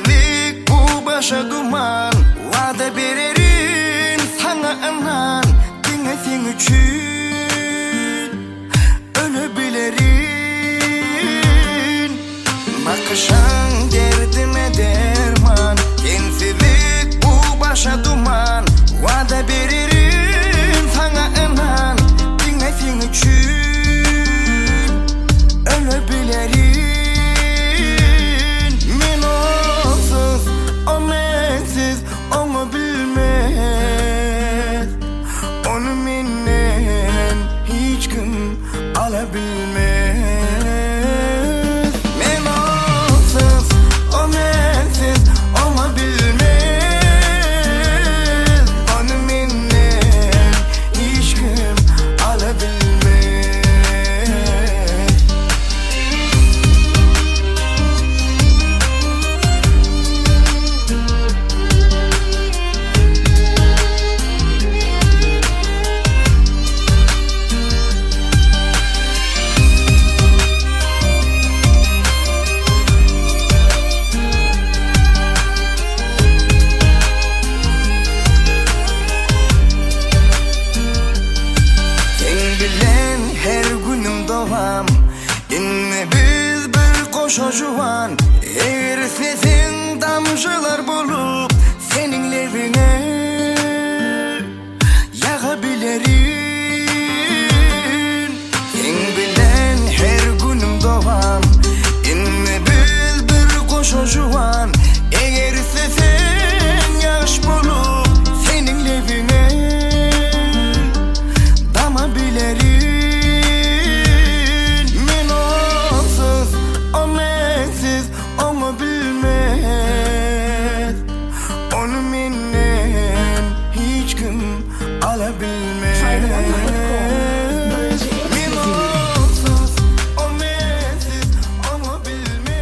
Sensizlik bu başa duman Wada bererin saňa ynan Diňe seň üçin öle bilerin Bakyşaň derdime derman Sensizlik bu başa duman Wada bererin saňa ynan Diňe seň üçin öle bilerin Men onsuz, o mensiz oňa bilmez Ony menden hiç kim ala bilmez Men onsuz, o mensiz oňa bilmez Ony menden hiç kim ala bilmez. Seň bilen her günüm dowam Indi biz bir goşa juwan Eger isleseň damjalar bolup Seniň lebiňe ýaga bilerin. Seň bilen her günüm dowam Indi biz bir goşa juwan Eger isleseň ýagyş bolup Seniň lebiňe dama bilerin. Men onsuz, o mensiz oňa bilmez. Ony menden hiç kim ala bilmez. Men onsuz, o mensiz oňa bilmez.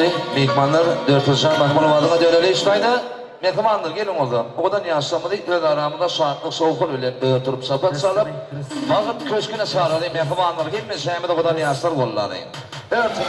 boldy. Myhmanlar dörtünji Mahmylowadyňa döreli ştaýda. Myhmanlar geliň bolsa, owadan ýaşlarymyzy öz aramyzda şatlyk şowhun bilen ötürip çapak çalyp, Bagt köşgüne çagyrdy. Myhmanlar hemmeşämiz owadan ýaşlar bollaly. Örtün.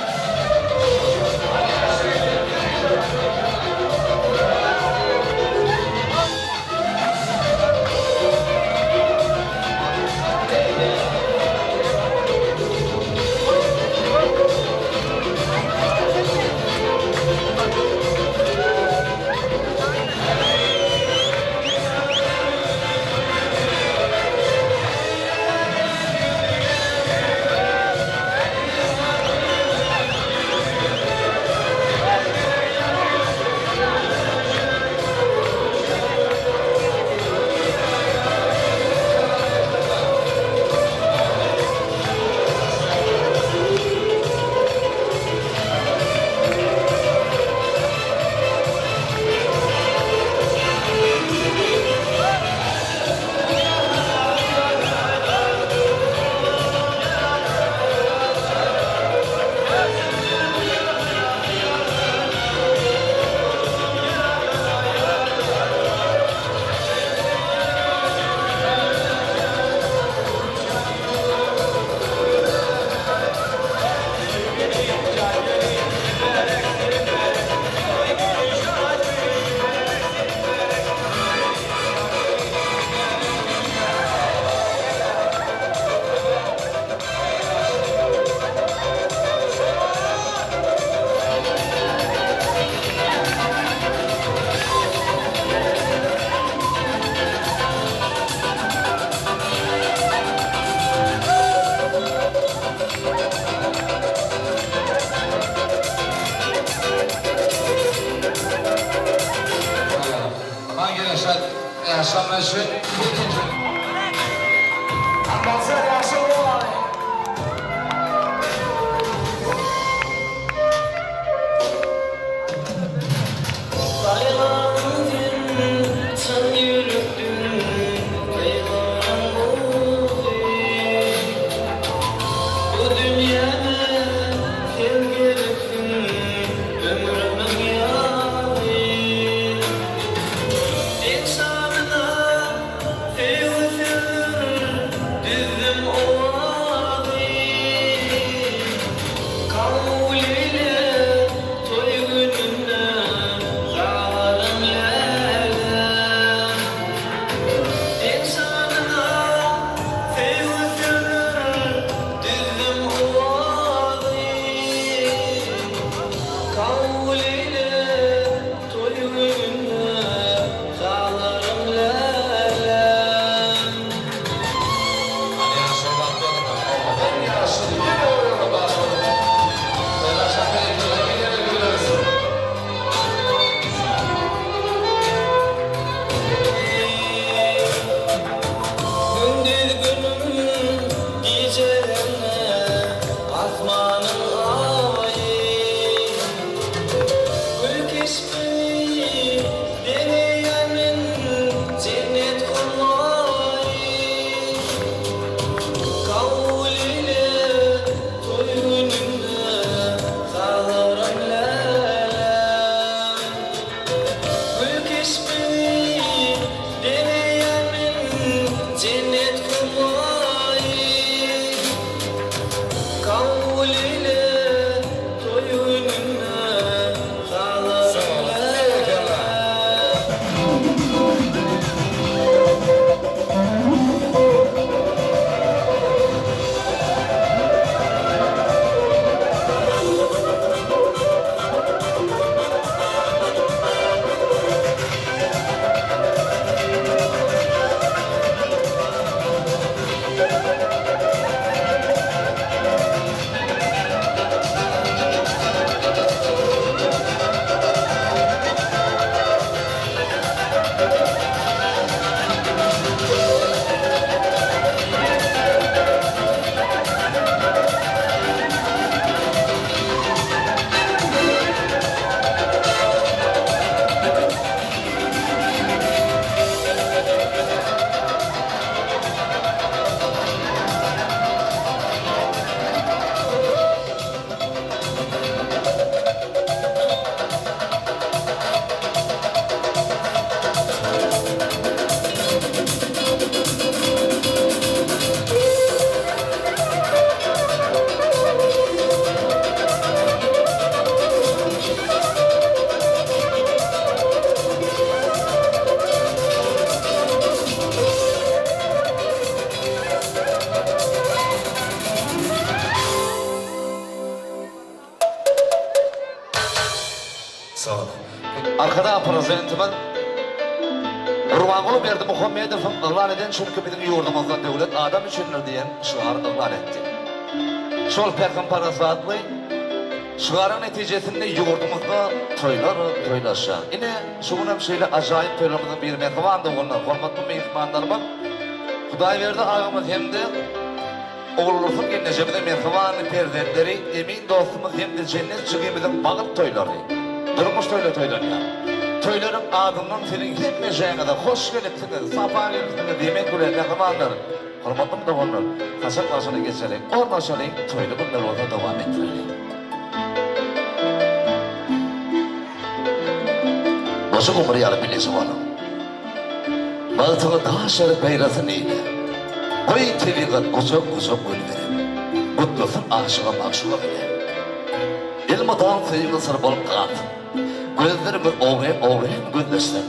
Saýlaň sen çyn ýürekden Gaýgynyň gowy. Bu dünýäde sen gereksiň Ömrümiň ýary. Seň şanyňa söýgi sözler düzdüm. Sag boluň. Arkadag Prezidentimiz Gurbanguly Berdimuhamedowyň yglan eden Çünki biziň ýurdumyzda döwlet adam üçindir diýen şygary yglan etdi. Şol pähim-parasatly şygaryň netijesinde ýurdumyzda toýlar toýlaşýar. Ine, şu gün hem şeýle ajaýyp toýlarymyzyň biri mähriban doganlar, hormatly myhmanlarymyz Hudaýberdi agamyz hem-de Oguldursun gelnejemiziň mähriban perzentleri Emin dostumyz hem-de Jennet jigimiziň bagt toýlary, durmuş toýlary toýlanýar. Toýlaryň adyndan siziň hemmejeňize hoş gelipsiňiz, sapa gelipsiňiz diýmek bilen mähribanlar, hormatly doganlar, saçak başyna geçeliň, ornaşalyň, toýly günler bolsa dowam etdireliň. Goşa gumry ýaly bileje boluň. Bagtyňy daş ýaryp ýaýrasyn eýle. Goý tebigat gujak-gujak gül berip, Gutlasyn aşyga magşuga bile. Elmydam söýgi syr bolup galsyn. Gözlerimiz ogryn-ogryn gözleşsin.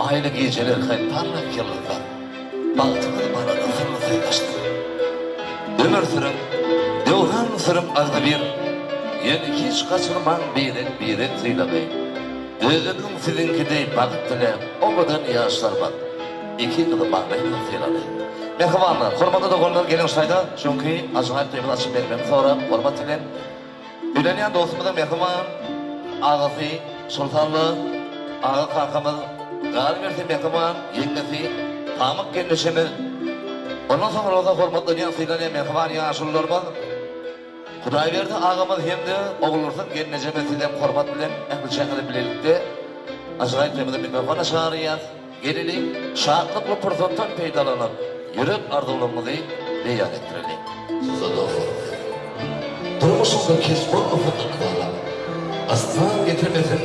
Aýly gijeler hem parlak ýyldyzlar Bagtymyz barada syrly sözleşsin. Ömür sürüp, döwran sürüp agzybir, Ýöne hiç gaçyrmaň birek-birek sylagy. Özümiň siziňki deý bagt diläp, owadan ýaşlarymyz iki gyzy maňlaýyndan sylaly. Mähribanlar, hormatly doganlar geliň şaýda çünki ajaýyp toýumyzy açyp bermegini sorap, hormat bilen öýlenýän dostumyzyň mähriban agasy, şol sanda aga kakamyz, galyberse mähriban ýeňňesi Pamyk gelneşemiz, ondan soňra bolsa hormatlanýan, sylanýan mähriban ýaşulularymyz, Hudaýberdi agamyz hem-de Oguldursun gelnejemiz sizem hormat bilen ähliçäňizi bilelikde ajaýyp toýumyza mikrofona çagyrýas. Geleliň, şatlykly pursatdan peýdalanyp, ýürek arzuwlarymyzy beýan etdireliň. Size dostlar, durmuşyňda keç bolmasyn ykbalyň, Asman getirmesin,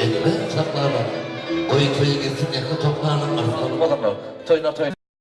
ekläp saklalyň, Goý toýa gitsin ähli toplanyň, Arslan bozanlar, toýlar toý.